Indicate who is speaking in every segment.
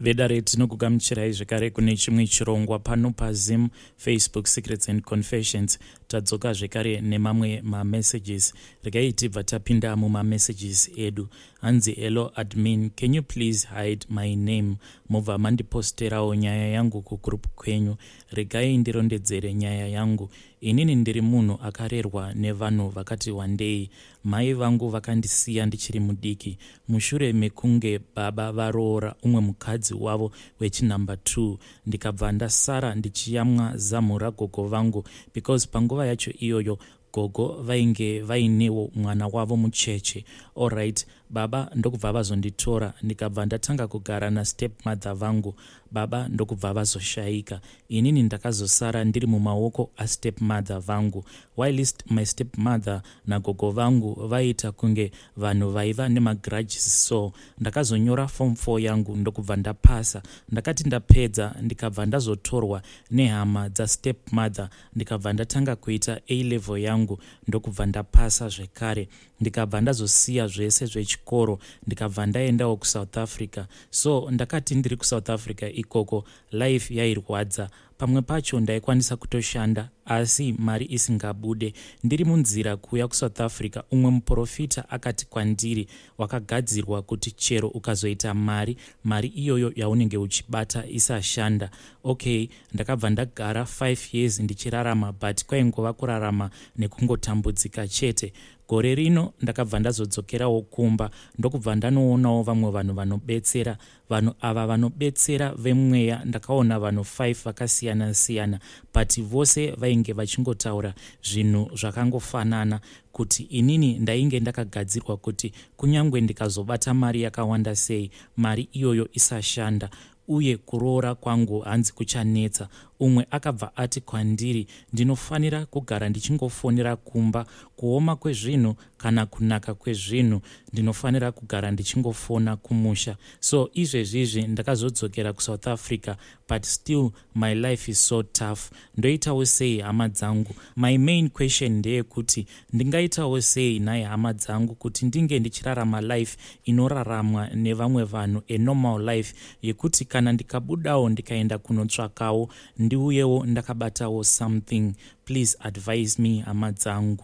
Speaker 1: Vedare, tinokugamuchirai zvekare kune chimwe chirongwa pano paZim Facebook Secrets and Confessions. Tadzoka zvekare nemamwe mamessages. Regai tibva tapinda mumamessages edu. Hanzi, "Hello admin, can you please hide my name, mobva mandiposterawo nyaya yangu kugroup kwenyu? Regai ndirondedzere nyaya yangu. Inini ndiri munhu akarerwa nevanhu vakati wandei. Mai vangu vakandisiya ndichiri mudiki mushure mekunge baba varoora umwe mukadzi wavo wechinumber 2, ndikabva ndasara ndichiyamwa zamu ragogo vangu, because panguva yacho iyoyo gogo vainge vainewo mwana wavo mucheche. Allright, baba ndokubva vazonditora, ndikabva ndatanga kugara nastepmother vangu. Baba ndokubva vazoshayika. Inini ndakazosara ndiri mumaoko astepmother vangu, whilst my stepmother nagogo vangu vaiita kunge vanhu vaiva nemagrudges. So ndakazonyora form 4 yangu, ndokubva ndapasa. Ndakati ndapedza, ndikabva ndazotorwa nehama dzastepmother, ndikabva ndatanga kuita A level yangu, ndokubva ndapasa zvekare. Ndikabva ndazosiya zvese zvechikoro, ndikabva ndaendawo kuSouth Africa. So ndakati ndiri kuSouth Africa ikoko, life yairwadza. Pamwe pacho ndaikwanisa kutoshanda, asi mari isingabude. Ndiri munzira kuuya kuSouth Africa, umwe muprofita akati kwandiri, 'Wakagadzirwa kuti chero ukazoita mari, mari iyoyo yaunenge uchibata isashanda.' Okay, ndakabva ndagara 5 years ndichirarama, but kwaingova kurarama nekungotambudzika chete. Gore rino ndakabva ndazodzokerawo kumba, ndokubva ndanoonawo vamwe vanhu vanobetsera. Vanhu ava vanobetsera vemweya, ndakaona vanhu 5 vakasiyana-siyana, but vose vainge vachingotaura zvinhu zvakangofanana, kuti inini ndainge ndakagadzirwa kuti kunyange ndikazobata mari yakawanda sei, mari iyoyo isashanda, uye kuroora kwangu hanzi kuchanetsa. Umwe akabva ati kwandiri ndinofanira kugara ndichingofonera kumba, kuoma kwezvinhu kana kunaka kwezvinhu, ndinofanira kugara ndichingofona kumusha. So izvezvizvi ndakazodzokera kuSouth Africa, but still my life is so tough. Ndoitawo sei, hama dzangu? My main question ndeyekuti ndingaitawo sei nhai, hama dzangu, kuti ndinge ndichirarama life inoraramwa nevamwe vanhu, a normal life yekuti kana ndikabudawo ndikaenda kunotsvakawo, ndiuyewo ndakabatawo something? Please advise me, hama dzangu."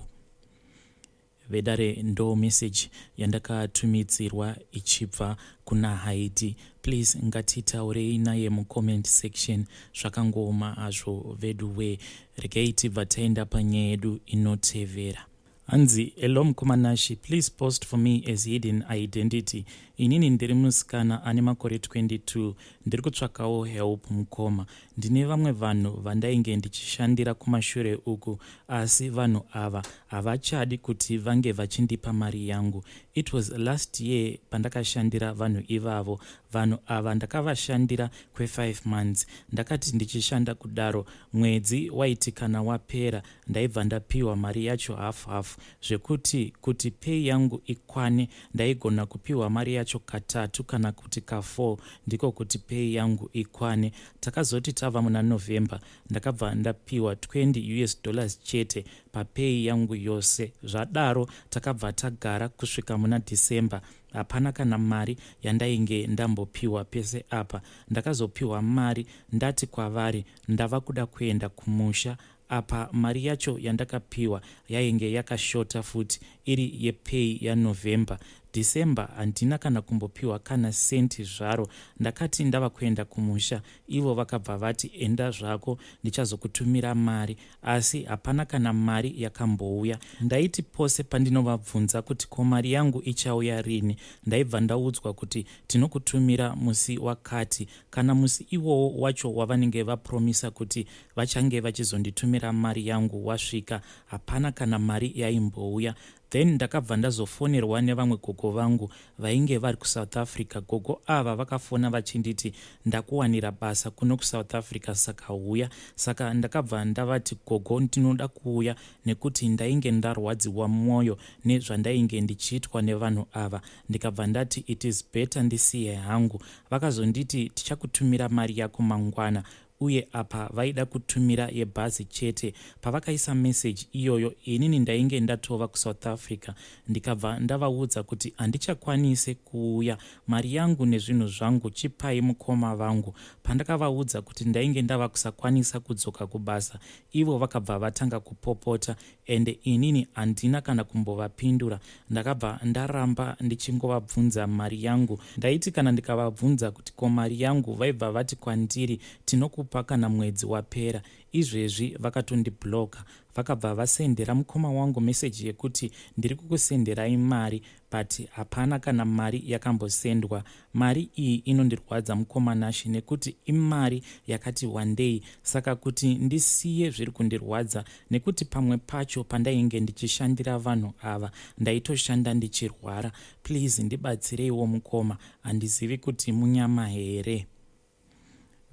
Speaker 1: Vedare, ndo message yandakatumidzirwa ichibva kuna Haiti. Please ngatitaurei naye mucomment section. Zvakangooma hazvo vedu we. Regai tibva taenda panyaya yedu inotevera. Hanzi, "Hello mukoma Nashi, please post for me as hidden identity. Inini ndiri musikana ane makore 22, ndiri kutsvakawo help mukoma. Ndine vamwe vanhu vandainge ndichishandira kumashure uku, asi vanhu ava havachadi kuti vange vachindipa mari yangu. It was last year pandakashandira vanhu ivavo. Vanhu ava ndakavashandira kwe5 months. Ndakati ndichishanda kudaro, mwedzi waiti kana wapera, ndaibva ndapiwa mari yacho half half, zvekuti kuti pay yangu ikwane, ndaigona kupiwa mari yacho katatu kana kuti ka4, ndiko kuti pay yangu ikwane. Takazoti tava muna November, ndakabva ndapiwa 20 US dollars chete papay yangu yose. Zvadaro takabva tagara kusvika muna December, hapana kana mari yandainge ndambopiwa pese apa. Ndakazopiwa mari ndati kwavari ndava kuda kuenda kumusha. Apa mari yacho yandakapiwa yainge yakashota futi, iri yepay yaNovember. December handina kana kumbopiwa kana senti zvaro. Ndakati ndava kuenda kumusha, ivo vakabva vati, 'Enda zvako, ndichazokutumira mari,' asi hapana kana mari yakambouya. Ndaiti pose pandinovabvunza kuti ko mari yangu ichauya rini, ndaibva ndaudzwa kuti tinokutumira musi wakati. Kana musi iwowo wacho wavanenge vapromisa kuti vachange vachizonditumira mari yangu wasvika, hapana kana mari yaimbouya. Then ndakabva ndazofonerwa nevamwe gogo vangu vainge vari kuSouth Africa. Gogo ava vakafona vachinditi, 'Ndakuwanira basa kuno kuSouth Africa, saka uya.' Saka ndakabva ndavati, 'Gogo, ndinoda kuuya,' nekuti ndainge ndarwadziwa mwoyo nezvandainge ndichiitwa nevanhu ava. Ndikabva ndati it is better ndisiye hangu. Vakazonditi, 'Tichakutumira mari yako mangwana.' uye apa vaida kutumira yebhazi chete. Pavakaisa message iyoyo inini ndainge ndatova kuSouth Africa ndikabva ndavaudza kuti handichakwanise kuuya, mari yangu nezvinhu zvangu chipai mukoma vangu. Pandakavaudza kuti ndainge ndava kusakwanisa kudzoka kubasa ivo vakabva vatanga kupopota ende inini handina kana kumbovapindura. Ndakabva ndaramba ndichingovabvunza mari yangu. Ndaiti kana ndikavabvunza kuti ko mari yangu vaibva vati kwandiri tinokupa kana mwedzi wapera. Izvezvi vakatondiblocker. Vakabva vasendera mukoma wangu meseji yekuti ndiri kukusenderai mari but hapana kana mari yakambosendwa. Mari iyi inondirwadza mukoma Nashy nekuti imari yakati wandei saka kuti ndisiye zviri kundirwadza nekuti pamwe pacho pandainge ndichishandira vanhu ava ndaitoshanda ndichirwara. Please ndibatsireiwo mukoma handizivi kuti munyama here.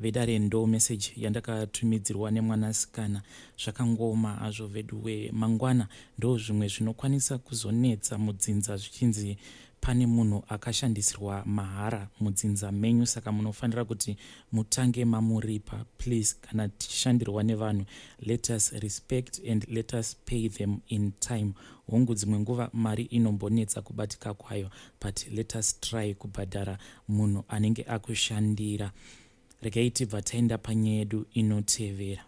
Speaker 1: Vedare ndo message yandakatumidzirwa nemwanasikana. Zvakangooma hazvo veduwe. Mangwana ndo zvimwe zvinokwanisa kuzonetsa mudzinza zvichinzi pane munhu akashandisirwa mahara mudzinza menyu saka munofanira kuti mutange mamuripa. Please kana tichishandirwa nevanhu let us respect and let us pay them in time. Hongu dzimwe nguva mari inombonetsa kubatika kwayo but let us try kubhadhara munhu anenge akushandira. Regai tibva taenda panyaya yedu inotevera.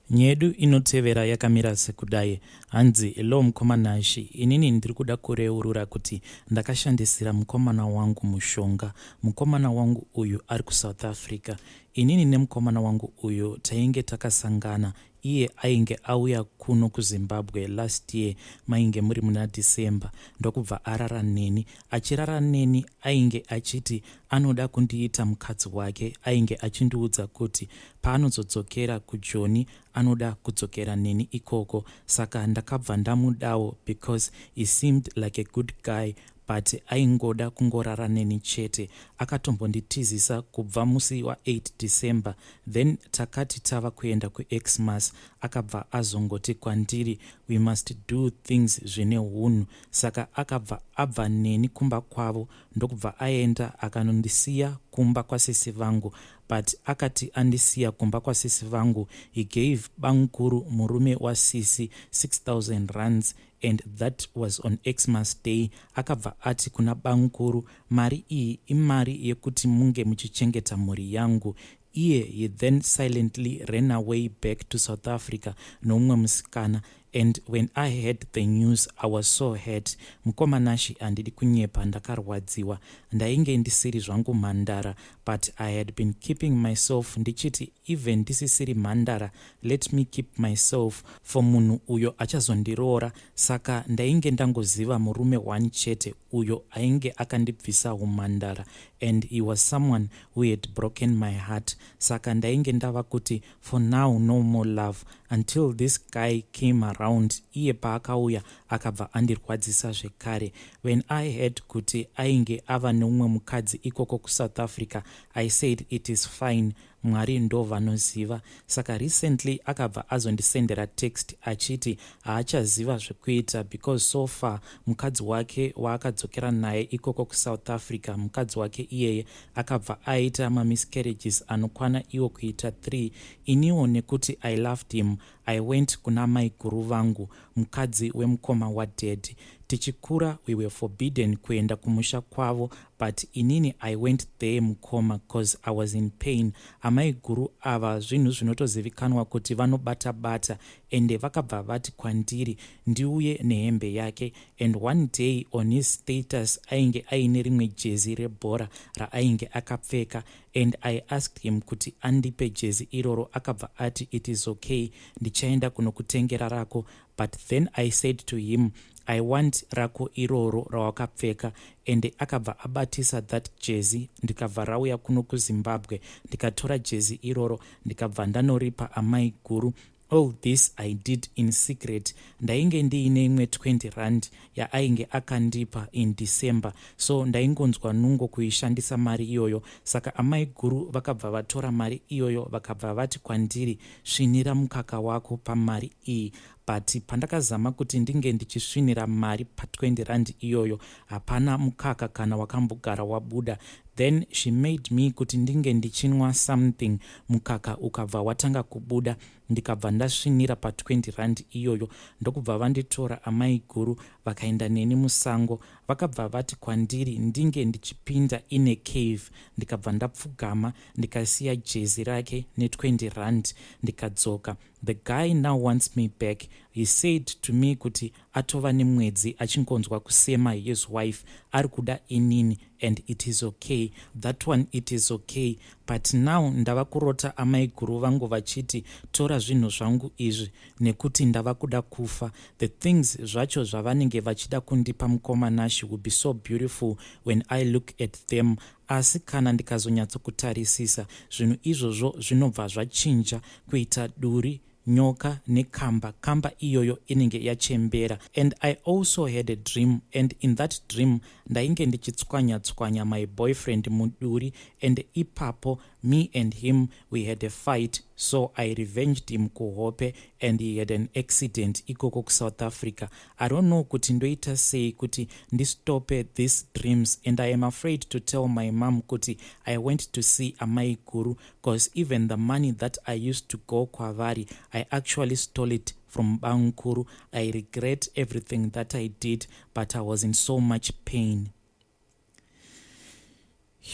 Speaker 1: Nyaya yedu inotevera yakamira sekudai. Hanzi hello mukoma Nashy, inini ndiri kuda kureurura kuti ndakashandisira mukomana wangu mushonga. Mukomana wangu uyu ari kuSouth Africa. Inini nemukomana wangu uyu tainge takasangana iye ainge auya kuno kuZimbabwe last year mainge muri muna December ndokubva arara neni. Achirara neni ainge achiti anoda kundiita mukadzi wake. Ainge achindiudza kuti paanozodzokera kuJoni anoda kudzokera neni ikoko. Saka ndakabva ndamudawo because he seemed like a good guy but aingoda kungorara neni chete. Akatombonditizisa kubva musi wa8 December then takati tava kuenda kuXmas akabva azongoti kwandiri we must do things zvine hunhu. Saka akabva abva neni kumba kwavo ndokubva aenda akanondisiya kumba kwasisi vangu but akati andisiya kumba kwasisi vangu he gave bamukuru murume wasisi 6000 rands and that was on Xmas day. Akabva ati kuna bamukuru mari iyi imari yekuti munge muchichengeta mhuri yangu. Iye he then silently ran away back to South Africa noumwe musikana and when I heard the news I was so hurt. Mukoma Nashy handidi kunyepa ndakarwadziwa. Ndainge ndisiri zvangu mhandara but I had been keeping myself ndichiti even ndisisiri mhandara let me keep myself for munhu uyo achazondiroora. Saka ndainge ndangoziva murume one chete uyo ainge akandibvisa umhandara and he was someone who had broken my heart. Saka ndainge ndava kuti for now no more love until this guy came around. Iye paakauya akabva andirwadzisa zvekare. When I heard kuti ainge ava neumwe mukadzi ikoko kuSouth Africa I said it is fine, Mwari ndo vanoziva. Saka recently akabva azondisendera text achiti haachaziva zvekuita because so far mukadzi wake waakadzokera naye ikoko kuSouth Africa mukadzi wake iyeye akabva aita mamiscarriages anokwana iwo kuita 3. Iniwo nekuti I loved him I went kuna maiguru vangu mukadzi wemukoma wadaddy. Tichikura we were forbidden kuenda kumusha kwavo but inini I went there mukoma cause I was in pain. Amaiguru ava zvinhu zvinotozivikanwa kuti vanobata bata ende vakabva vati kwandiri ndiuye nehembe yake and one day on his status ainge aine rimwe jezi rebhora raainge akapfeka and I asked him kuti andipe jezi iroro akabva ati it is okay ndichaenda kunokutengera rako but then I said to him I want rako iroro rawakapfeka ende akabva abatisa that jezi ndikabva rauya kuno kuZimbabwe ndikatora jezi iroro ndikabva ndanoripa amai guru. All this I did in secret. Ndainge ndiine imwe 20 rand yaainge akandipa in December so ndaingonzwa nungo kuishandisa mari iyoyo. Saka amai guru vakabva vatora mari iyoyo vakabva vati kwandiri svinira mukaka wako pamari iyi. But pandakazama kuti ndinge ndichisvinira mari pa20 rand iyoyo, hapana mukaka kana wakambogara wabuda. Then she made me kuti ndinge ndichinwa something, mukaka ukabva watanga kubuda, ndikabva ndasvinira pa20 rand iyoyo. Ndokubva vanditora amai guru, vakaenda neni musango. Vakabva vati kwandiri ndinge ndichipinda in a cave. Ndikabva ndapfugama, ndikasiya jezi rake ne20 rand, ndikadzoka. The guy now wants me back. He said to me kuti atova nemwedzi achingonzwa kusema his wife, ari kuda inini, and it is okay, that one, it is okay. But now ndava kurota amai guru vangu vachiti, "Tora zvinhu zvangu izvi nekuti ndava kuda kufa." The things zvacho zvavanenge vachida kundipa, mukoma Nashi, will be so beautiful when I look at them, asi kana ndikazonyatsokutarisisa zvinhu izvozvo, zvinobva zvachinja kuita duri, nyoka nekamba. Kamba iyoyo inenge yachembera. And I also had a dream, and in that dream ndainge ndichitswanya-tswanya my boyfriend muduri, and ipapo me and him, we had a fight, so I revenged him kuhope and he had an accident ikoko kuSouth Africa. I don't know kuti ndoita sei kuti ndistope these dreams, and I am afraid to tell my mom kuti I went to see amai guru, because even the money that I used to go kwavari, I actually stole it from bankuru. I regret everything that I did, but I was in so much pain.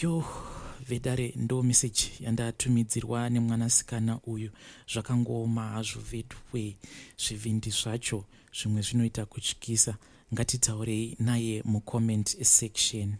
Speaker 1: Yo, vedare, ndo meseji yandatumidzirwa nemwanasikana uyu. Zvakangooma hazvo vedwe, zvivindi zvacho zvimwe zvinoita kutyisa. Ngatitaurei naye mucomment section.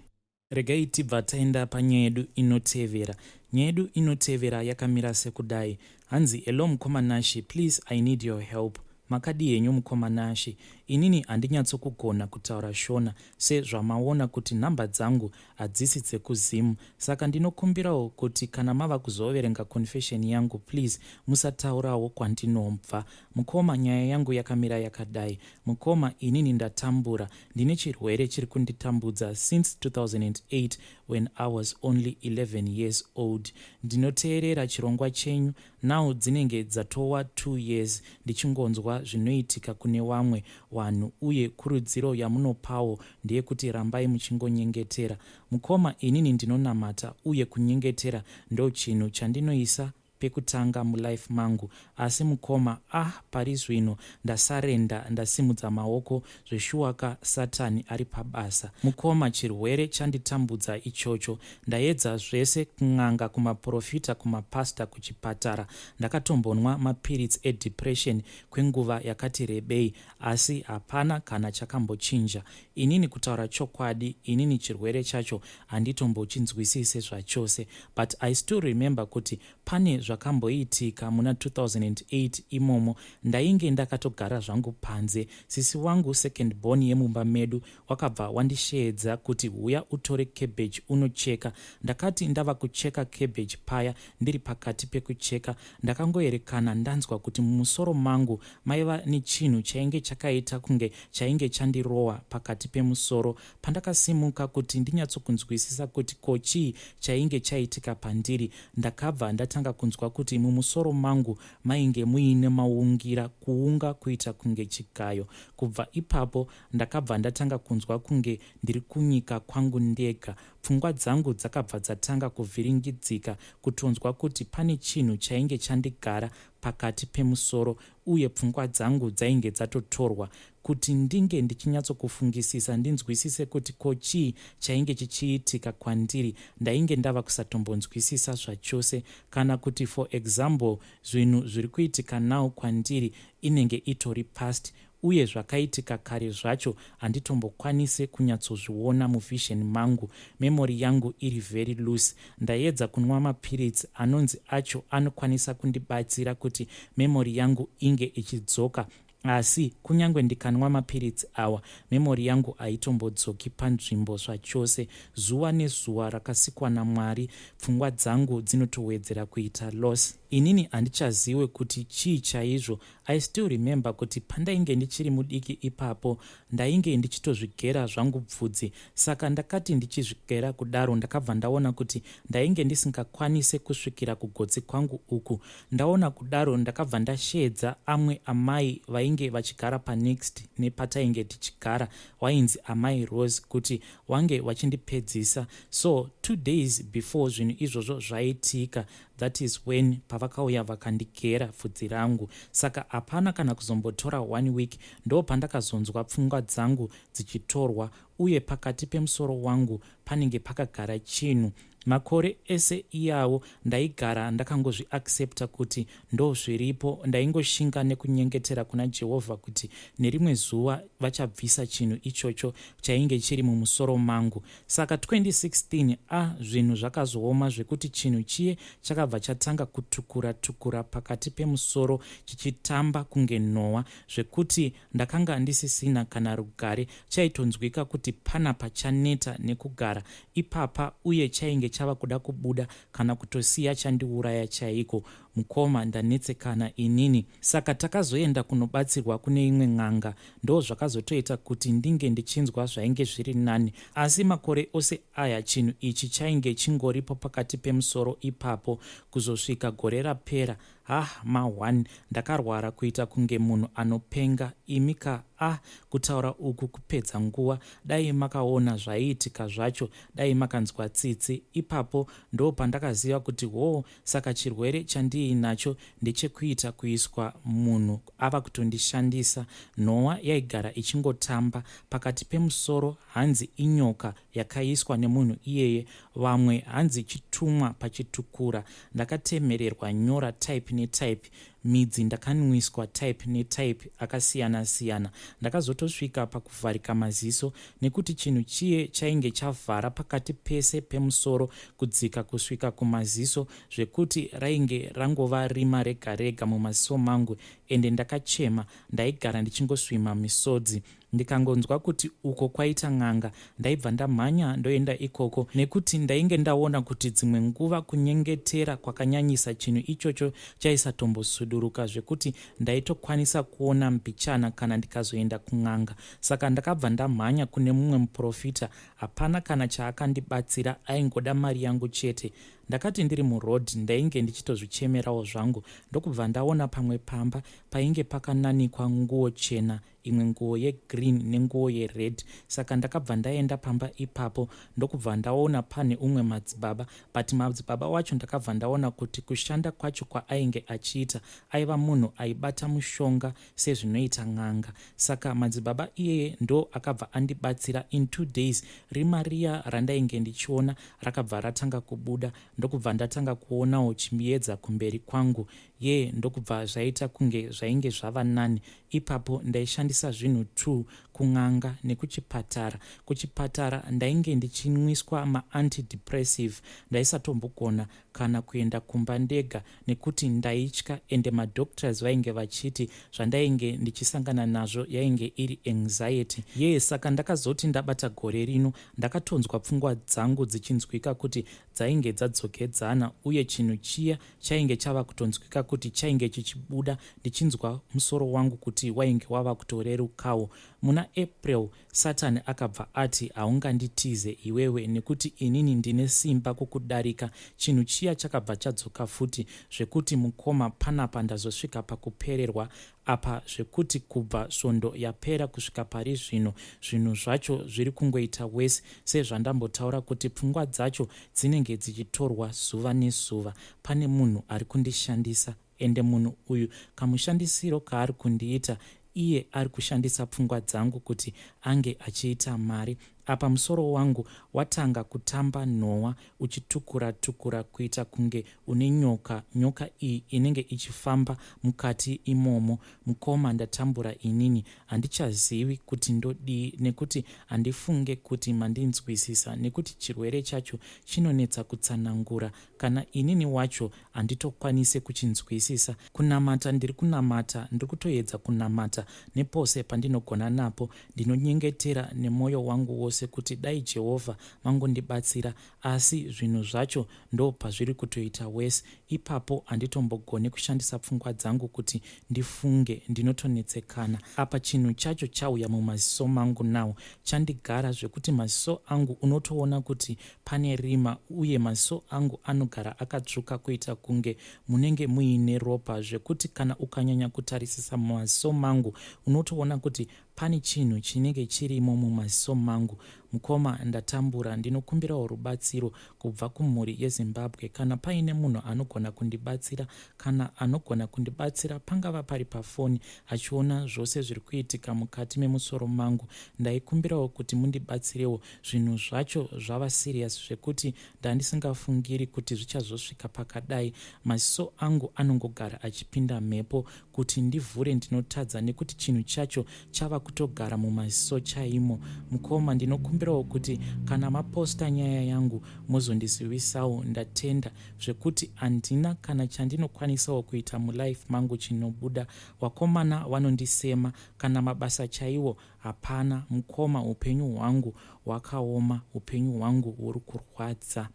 Speaker 1: Regai tibva taenda panyaya yedu inotevera. Nyaya yedu inotevera yakamira sekudai. Hanzi, "Hello mukoma Nashi, please, I need your help. Makadi henyu mukoma Nashi? Inini handinyatsokugona kutaura Shona, sezvamaona kuti nhamba dzangu hadzisi dzekuZimu, saka ndinokumbirawo kuti kana mava kuzoverenga confession yangu, please musataurawo kwandinobva. Mukoma, nyaya yangu yakamira yakadai. Mukoma, inini ndatambura, ndine chirwere chiri kunditambudza since 2008 when I was only 11 years old. Ndinoteerera chirongwa chenyu. Now dzinenge dzatova 2 years ndichingonzwa zvinoitika kune vamwe vanhu, uye kurudziro yamunopawo ndeyekuti rambai muchingonyengetera. Mukoma, inini ndinonamata, uye kunyengetera ndo chinhu chandinoisa pekutanga mulife mangu. Asi mukoma, ah, pari zvino ndasurrender, ndasimudza maoko zveshuwaka. Satani ari pabasa mukoma. Chirwere chanditambudza ichocho, ndaedza zvese, kun'anga, kumaprofita, kumapasta, kuchipatara. Ndakatombonwa mapiritsi edepression kwenguva yakati rebei, asi hapana kana chakambochinja. Inini, kutaura chokwadi, inini chirwere chacho handitombochinzwisise zvachose, but I still remember kuti pane zvakamboitika muna 2008 imomo. Ndainge ndakatogara zvangu panze. Sisi wangu, second born yemumba medu, wakabva wandisheedza kuti, 'Huya utore cabbage unocheka.' Ndakati ndava kucheka cabbage paya, ndiri pakati pekucheka, ndakangoerekana ndanzwa kuti mumusoro mangu maiva nechinhu chainge chakaita kunge chainge chandirohwa pakati pemusoro. Pandakasimuka kuti ndinyatsokunzwisisa kuti ko chii chainge chaitika pandiri, ndakabva ndatanga kunzwa kuti mumusoro mangu mainge muine maungira, kuunga kuita kunge chigayo. Kubva ipapo ndakabva ndatanga kunzwa kunge ndiri kunyika kwangu ndega. Pfungwa dzangu dzakabva dzatanga kuvhiringidzika, kutonzwa kuti pane chinhu chainge chandigara pakati pemusoro, uye pfungwa dzangu dzainge dzatotorwa. Kuti ndinge ndichinyatsokufungisisa, ndinzwisise kuti ko chii chainge chichiitika kwandiri, ndainge ndava kusatombonzwisisa zvachose. Kana kuti, for example, zvinhu zviri kuitika now kwandiri inenge itori past, uye zvakaitika kare zvacho handitombokwanisi kunyatsozviona muvision mangu. Memory yangu iri very loose. Ndaedza kunwa mapiritsi anonzi acho anokwanisa kundibatsira kuti memory yangu inge ichidzoka, asi kunyange ndikanwa mapiritsi awa, memory yangu haitombodzoki panzvimbo zvachose. Zuva nezuva rakasikwa naMwari, pfungwa dzangu dzinotowedzera kuita loss. Inini handichazive kuti chii chaizvo. I still remember kuti pandainge ndichiri mudiki ipapo, ndainge ndichitozvigera zvangu bvudzi. Saka ndakati ndichizvigera kudaro, ndakabva ndaona kuti ndainge ndisingakwanise kusvikira kugotsi kwangu uku. Ndaona kudaro, ndakabva ndasheedza amwe amai vainge. vainge vachigara panext nepatainge tichigara wainzi amai Rose kuti wange wachindipedzisa. So 2 days before zvinhu izvozvo zvaitika, that is when pavakauya vakandigera bvudzi rangu. Saka hapana kana kuzombotora one week, ndo pandakazonzwa pfungwa dzangu dzichitorwa uye pakati pemusoro wangu panenge pakagara chinhu. Makore ese iyawo ndaigara ndakangozviaccepta kuti ndo zviripo. Ndaingoshinga nekunyengetera kuna Jehovha kuti nerimwe zuva vachabvisa chinhu ichocho chainge chiri mumusoro mangu. Saka 2016, a zvinhu zvakazooma zvekuti chinhu chiye chakabva chatanga kutukura tukura pakati pemusoro, chichitamba kunge nhowa, zvekuti ndakanga ndisisina kana rugare. Chaitonzwika kuti panapa chaneta nekugara ipapa uye chainge chava kuda kubuda kana kutosiya chandiuraya chaiko. Mukoma, ndanetsekana inini. Saka takazoenda kunobatsirwa kune imwe n'anga, ndo zvakazotoita kuti ndinge ndichinzwa zvainge zviri nani. Asi makore ose aya chinhu ichi chainge chingoripo pakati pemusoro ipapo. Kuzosvika gore rapera, ha, ma1, ndakarwara kuita kunge munhu anopenga. Imi ka, ah, kutaura uku kupedza nguva. Dai makaona zvaiitika zvacho, dai makanzwa tsitsi. Ipapo ndo pandakaziva kuti hoo, saka chirwere chandiinacho ndechekuita kuiswa munhu ava kutondishandisa. Nhowa yaigara ichingotamba pakati pemusoro, hanzi inyoka yakaiswa nemunhu iyeye, vamwe hanzi chitumwa pachitukura. Ndakatemererwa nyora type netype, midzi ndakanwiswa type netype akasiyana-siyana. Ndakazotosvika pakuvharika maziso nekuti chinhu chiye chainge chavhara pakati pese pemusoro kudzika kusvika kumaziso, zvekuti rainge rangova rima rega rega mumaziso mangu. Ende ndakachema, ndaigara ndichingosvima misodzi. Ndikangonzwa kuti uko kwaita n'anga, ndaibva ndamhanya ndoenda ikoko, nekuti ndainge ndaona kuti dzimwe nguva kunyengetera kwakanyanyisa chinhu ichocho chaisatombosuduruka, zvekuti ndaitokwanisa kuona mbichana kana ndikazoenda kun'anga. Saka ndakabva ndamhanya kune mumwe muprofita. Hapana kana chaakandibatsira, aingoda mari yangu chete. Ndakati ndiri muroad, ndainge ndichitozvichemerawo zvangu, ndokubva ndaona pamwe pamba painge pakananikwa nguo chena, imwe nguo yegreen nenguo yered. Saka ndakabva ndaenda pamba ipapo, ndokubva ndaona pane umwe madzibaba. But madzibaba wacho ndakabva ndaona kuti kushanda kwacho kwaainge achiita, aiva munhu aibata mushonga sezvinoita n'anga. Saka madzibaba iyeye ndo akabva andibatsira. In 2 days rima riya randainge ndichiona rakabva ratanga kubuda, ndokubva ndatanga kuonawo chiedza kumberi kwangu ye, ndokubva zvaita kunge zvainge zvava nani. Ipapo ndaishandisa zvinhu 2, kun'anga nekuchipatara. Kuchipatara ndainge ndichinwiswa maantidepressive. Ndaisatombogona kana kuenda kumba ndega nekuti ndaitya, ende madoctors vainge vachiti zvandainge ndichisangana nazvo yainge iri anxiety ye. Saka ndakazoti ndabata gore rino, ndakatonzwa pfungwa dzangu dzichinzwika kuti dzainge dzadzokedzana, uye chinhu chiya chainge chava kutonzwika kuti chainge chichibuda, ndichinzwa musoro wangu kuti wainge wava kutorerukawo. Muna April, Satani akabva ati, "Haunganditize iwewe nekuti inini ndine simba kukudarika." Chinhu chiya chakabva chadzoka futi, zvekuti mukoma, panapa ndazosvika pakupererwa apa, zvekuti kubva svondo yapera kusvika pari zvino, zvinhu zvacho zviri kungoita wese, sezvandambotaura kuti pfungwa dzacho dzinenge dzichitorwa zuva nezuva. Pane munhu ari kundishandisa, ende munhu uyu kamushandisiro kaari kundiita, iye ari kushandisa pfungwa dzangu kuti ange achiita mari. Apa musoro wangu watanga kutamba nhowa, uchitukura tukura kuita kunge une nyoka. Nyoka iyi inenge ichifamba mukati imomo. Mukoma, ndatambura inini, handichazivi kuti ndodii, nekuti handifunge kuti mandinzwisisa, nekuti chirwere chacho chinonetsa kutsanangura. Kana inini wacho handitokwanise kuchinzwisisa. Kunamata ndiri kunamata, ndiri kutoedza kunamata nepose pandinogona napo. Ndinonyengetera nemwoyo wangu wose. chose kuti dai Jehovha vangondibatsira asi zvinhu zvacho ndopazviri kutoita worse ipapo handitombogone kushandisa pfungwa dzangu kuti ndifunge ndinotonetsekana apa chinhu chacho chauya mumaziso mangu now chandigara zvekuti maziso angu unotoona kuti pane rima uye maziso angu anogara akatsvuka kuita kunge munenge muine ropa zvekuti kana ukanyanya kutarisisa mumaziso mangu unotoona kuti pane chinhu chinenge chirimo mumaziso mangu. Mukoma ndatambura ndinokumbirawo rubatsiro kubva kumhuri yeZimbabwe kana paine munhu anogona kundibatsira kana anogona kundibatsira pangava pari pafoni achiona zvose zviri kuitika mukati memusoro mangu ndaikumbirawo kuti mundibatsirewo zvinhu zvacho zvava serious zvekuti ndandisingafungiri kuti zvichazosvika pakadai maziso angu anongogara achipinda mhepo kuti ndivhure ndinotadza nekuti chinhu chacho chava kutogara mumaziso chaimo mukoma ndinokumbirawo kuti kana maposta nyaya yangu mozondizivisawo ndatenda zvekuti handina kana chandinokwanisawo kuita mulife mangu chinobuda wakomana vanondisema kana mabasa chaiwo hapana mukoma upenyu hwangu hwakaoma upenyu hwangu huri kurwadza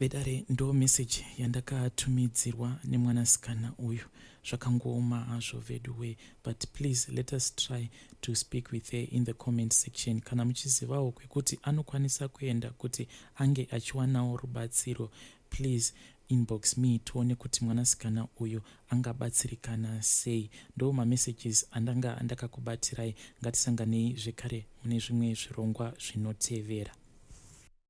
Speaker 1: Vedare ndo message yandakatumidzirwa nemwanasikana uyu zvakangooma hazvo veduwee but please let us try to speak with her in the comment section kana muchizivawo kwekuti anokwanisa kuenda kuti ange achiwanawo rubatsiro please inbox me tione kuti mwanasikana uyu angabatsirikana sei ndo mamessages andanga ndakakubatirai ngatisanganei zvekare mune zvimwe zvirongwa zvinotevera.